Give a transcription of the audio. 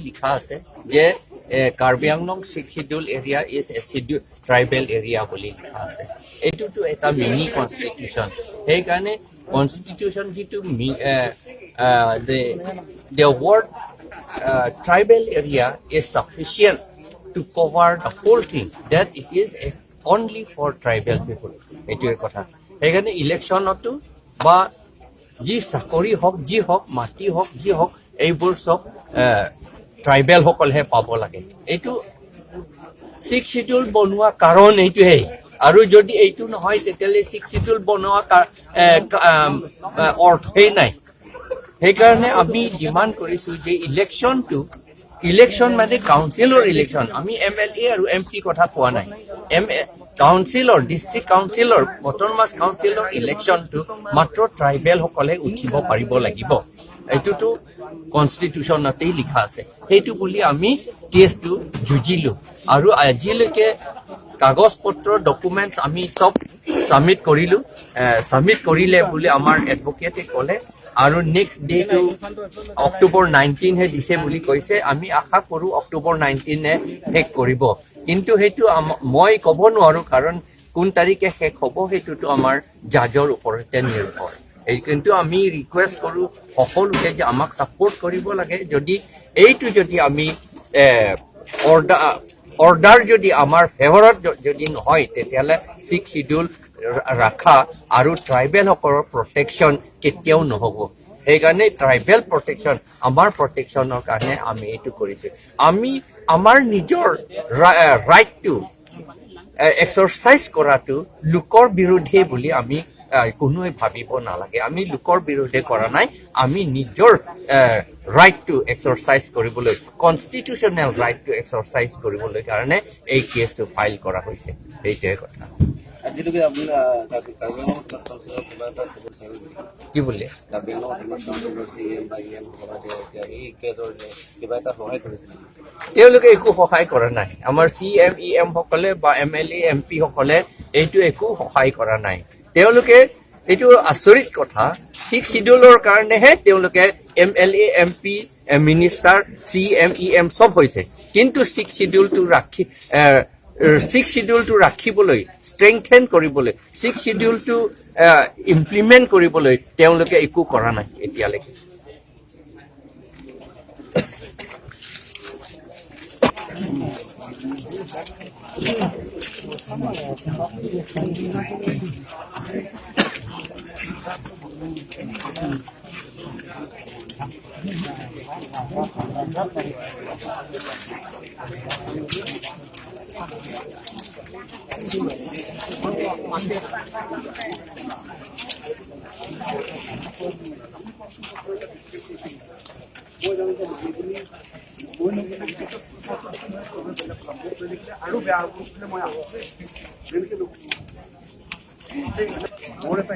লিখা আছে যে Karbi Anglong Sixth Schedule area is a schedule tribal area বুলি লিখা আছে। এইটোতো এটা মিনি কনষ্টিটিউশ্যন। সেইকাৰণে কনষ্টিটিউশ্যন যিটো the word tribal area is sufficient to cover the whole thing, that it is only for tribal people। এইটোৱে কথা। সেইকাৰণে ইলেকশ্যনতো বা যি চাকৰি হওক, যি হওক, মাটি হওক, যি হওক, এইবোৰ চব ট্ৰাইবেলসকলেহে পাব লাগে। এইটো ছিক্স চিডিউল বনোৱা কাৰণ এইটোৱেই। আৰু যদি এইটো নহয়, তেতিয়াহ'লে ছিক্স চিডিউল বনোৱা অৰ্থেই নাই। সেইকাৰণে আমি ডিমাণ্ড কৰিছো যে ইলেকশ্যনটো, ইলেকশ্যন মানে কাউন্সিলৰ ইলেকশ্যন, আমি এমএলএ আৰু এমপি কথা কোৱা নাই, এম কাউন্সিলৰ, ডিষ্ট্ৰিক্ট কাউন্সিলৰ, অট'নমাছ কাউন্সিলৰ ইলেকশ্যনটো মাত্ৰ ট্ৰাইবেলসকলে উঠিব পাৰিব লাগিব। এইটোতো কনষ্টিটিউশ্যনতেই লিখা আছে। সেইটো বুলি আমি কেছটো যুঁজিলো আৰু আজিলৈকে কাগজ পত্ৰ, ডকুমেণ্টছ আমি চব ছাবমিট কৰিলো। ছাবমিট কৰিলে বুলি আমাৰ এডভকেটে ক'লে আৰু নেক্সট ডেটো অক্টোবৰ 19হে দিছে বুলি কৈছে। আমি আশা কৰোঁ অক্টোবৰ 19এ শেষ কৰিব। কিন্তু সেইটো মই ক'ব নোৱাৰোঁ, কাৰণ কোন তাৰিখে শেষ হ'ব সেইটোতো আমাৰ জাজৰ ওপৰতে নিৰ্ভৰ। এই কিন্তু আমি ৰিকুৱেষ্ট কৰোঁ সকলোকে যে আমাক ছাপৰ্ট কৰিব লাগে। যদি এইটো যদি আমি অৰ্ডাৰ যদি আমাৰ ফেভাৰত যদি নহয়, তেতিয়াহ'লে ছিক্স চিডিউল ৰাখা আৰু ট্ৰাইবেলসকলৰ প্ৰটেকশ্যন কেতিয়াও নহ'ব। সেইকাৰণে ট্ৰাইবেল প্ৰটেকশ্যন, আমাৰ প্ৰটেকশ্যনৰ কাৰণে আমি এইটো কৰিছোঁ। আমি আমাৰ নিজৰ ৰাইটটো এক্সাৰচাইজ কৰাটো লোকৰ বিৰুদ্ধে বুলি আমি কোনোৱে ভাবিব নালাগে। আমি লোকৰ বিৰুদ্ধে কৰা নাই। আমি নিজৰ ৰাইটটো এক্সাৰচাইজ কৰিবলৈ, কনষ্টিটিউচনেল ৰাইটটো এক্সাৰচাইজ কৰিবলৈ কাৰণে এই কেছটো ফাইল কৰা হৈছে। সেইটোৱে কথা। আজিলৈকে আপুনি কাৰ্বি আংলং অট'নমাছ কাউন্সিলৰ কিবা এটা ক'ব বিচাৰিব নেকি? কি বুলি? কাৰ্বি আংলং অট'নমাছ কাউন্সিলৰ চিএম বা ইএম সকলে এতিয়া এই কেছৰ যে কিবা এটা সহায় কৰিছে নেকি? তেওঁলোকে একো সহায় কৰা নাই। আমাৰ চিএম, ইএম সকলে বা এমএলএ, এমপি সকলে এইটো একো সহায় কৰা নাই। তেওঁলোকে, এইটো আচৰিত কথা, ছিক্স চিডিউলৰ কাৰণেহে তেওঁলোকে এমএলএ, এমপি, মিনিষ্টাৰ, চিএম, ইএম চব হৈছে। কিন্তু ছিক্স চিডিউলটো ৰাখিবলৈ, ষ্ট্ৰেংথেন কৰিবলৈ, ছিক্স চিডিউলটো ইমপ্লিমেণ্ট কৰিবলৈ তেওঁলোকে একো কৰা নাই এতিয়ালৈকে। আৰু বেয়া হ'ব বুলি মই মোৰ এটা